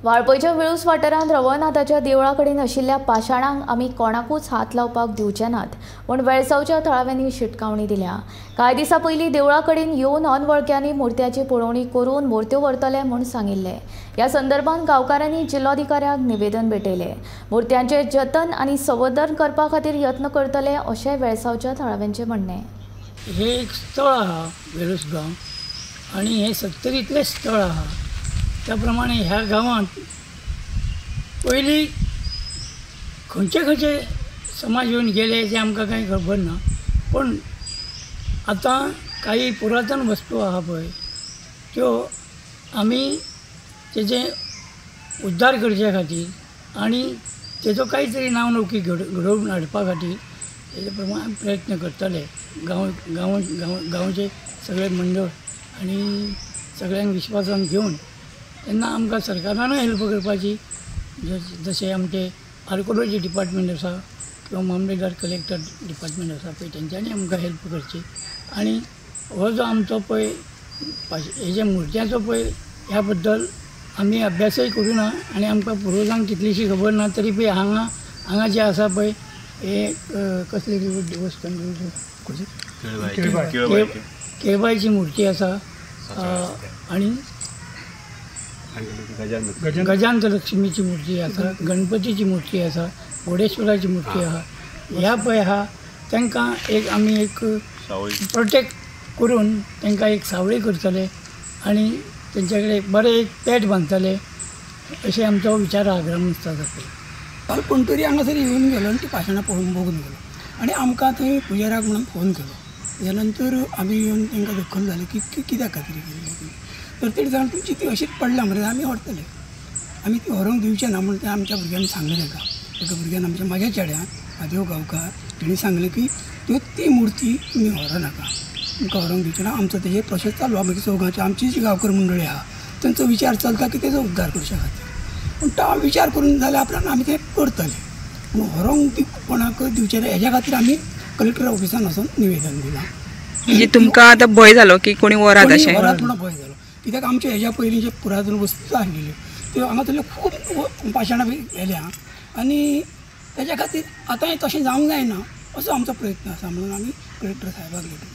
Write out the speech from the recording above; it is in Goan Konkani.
वाळपयच्या वेळूस वाठारांत रवळनाथाच्या देवळा कडेन आशिल्ल्या पाशाणांक आमी कोणाकूच हात लावपाक दिवचे नात म्हूण वेळसावच्या थळाव्यांनी शिटकावणी दिल्या. कांय दिसां पयलीं देवळा कडेन येवन अनवळख्यांनी मुर्त्याची पळोवणी करून मुर्त्यो व्हरतले म्हूण सांगिल्लें. ह्या संदर्भात गांवकारांनी जिल्लोधिकाऱ्याक निवेदन भेटयलें. मुर्त्यांचें जतन आनी संवर्धन करपा खातीर यत्न करतले अशें वेळसावच्या थळाव्यांचें म्हणणें. हे एक स्थळ आहा वेळूस गांव आनी हें सत्तरींतलें स्थळ आहा. त्या प्रमाणे ह्या गांवांत पयलीं खंयचे खंयचे समाज येवन गेले तें आमकां कांय खबर ना, पूण आतां काही पुरातन वस्तू आहा पळय त्यो आमी तेजें उद्धार करचे खातीर आनी तेजो कांय तरी नांव नोकरी घडोवन हाडपा खातीर तेजे प्रमाण आमी प्रयत्न करतले. गांव गांव गांव गांवचे सगळे मंडळ आनी सगळ्यांक विश्वासान घेवन तेन्ना आमकां सरकारानूय हेल्प करपाची, जशें आमचे आर्कोलॉजी डिपार्टमेंट आसा किंवा मामलेदार कलेक्टर डिपार्टमेंट आसा पळय तेंच्यांनी आमकां हेल्प करची. आनी हो जो आमचो पळय हेजे मुर्त्याचो पळय ह्या बद्दल आमी अभ्यासय करूं ना आनी आमकां पुर्वजांक तितलीशी खबर ना, तरी पळय हांगा हांगा जे आसा पळय हे कसले देवस्थान केळबायची मुर्ती आसा आनी गजांत लक्ष्मीची मूर्ती आसा, गणपतीची मूर्ती आसा, घोडेश्वराची मूर्ती आसा. ह्या पळय आहा तांकां एक आमी एक प्रोटेक्ट करून तांकां एक सावळी करतले आनी तेंच्या कडेन बरें एक पेट बांदतले अशें आमचो विचार आहा ग्रामस्थाचो. काल कोण तरी हांगासर येवन गेलो आनी ती पाशाणां पळोवन बघून गेलो आनी आमकां थंय पुजाऱ्याक म्हणून फोन केलो. तेज्या नंतर आमी येवन तांकां दखल जाली की कित्याक खातीर केली तर तेणी सांगलें तुमची ती अशीच पडल्या मरे, आमी व्हरतले, आमी ती व्हरूंक दिवचे ना म्हूण तें आमच्या भुरग्यांनी सांगलें. ताका एका भुरग्यान आमच्या म्हाज्या चेड्यान म्हादेव गांवकार तेणी सांगलें की त्यो ती मुर्ती तुमी व्हरूं नाका, तुमकां व्हरूंक दिवचे ना. आमचो तेजेर प्रोसेस चालू आहा. मागीर चौगांची आमची जी गांवकर मंडळी आहा तेंचो विचार चलता की तेजो उद्धार करच्या खातीर, पूण तो विचार करून जाल्यार उपरांत आमी तें करतले, पूण व्हरूंक कोणाक दिवचें ना हेज्या खातीर आमी कलेक्टर ऑफिसान वचून निवेदन दिलां. म्हणजे तुमकां आतां भंय जालो की कोणी व्हरात अशें? व्हरात म्हणून भंय जालो कित्याक आमच्या हेज्या पयलीं जे पुरातन वस्तू आसलेल्यो त्यो हांगा खूब पाशाणां गेल्या आनी तेज्या खातीर आतांय तशें जावंक जायना असो आमचो प्रयत्न आसा म्हणून आमी कलेक्टर साहेबाक लेटर.